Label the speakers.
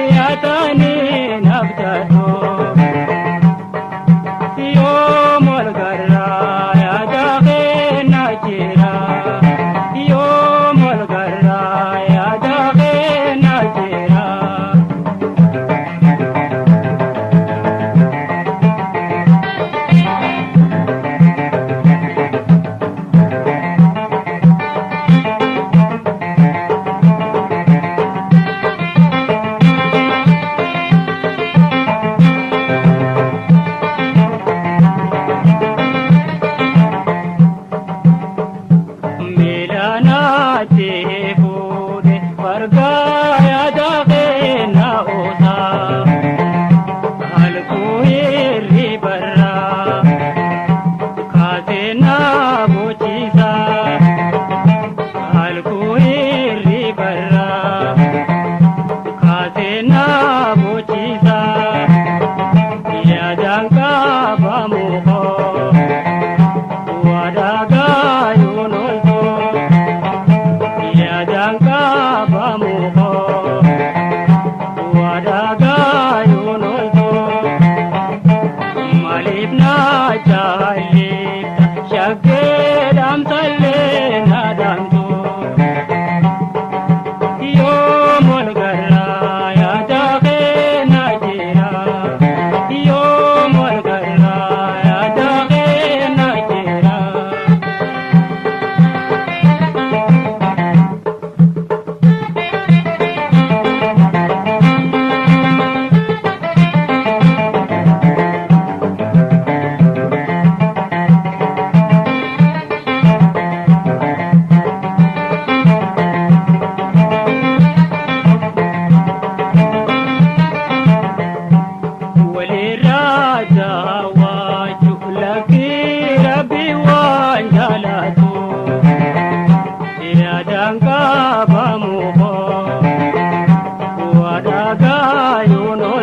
Speaker 1: Yaatanii nabdatu yoo molgarraa yaada keenya jira yoo molgarraa yaada keenya jira. Miilaanaatti fuudhe margaa yaada keenya oosaa halkuu hirri barraa kaasee na bochiisaa halkuu hirri barraa kaasee na bochiisaa yaadaan qabamu koo wadaagaa yoon oltoo. Yaadaan qabamu koo wadaagaa yoon oltoo maaliif na jaalifta shaggee dhaamsallee na dhaamtu yoo molgarraa yaada keenya jira yoo molgarraa yaada keenya jira. Walirraa daawwachuu lakkii rabbi waan jaalatu yaadaan qabamu koo wadaagaa yoon.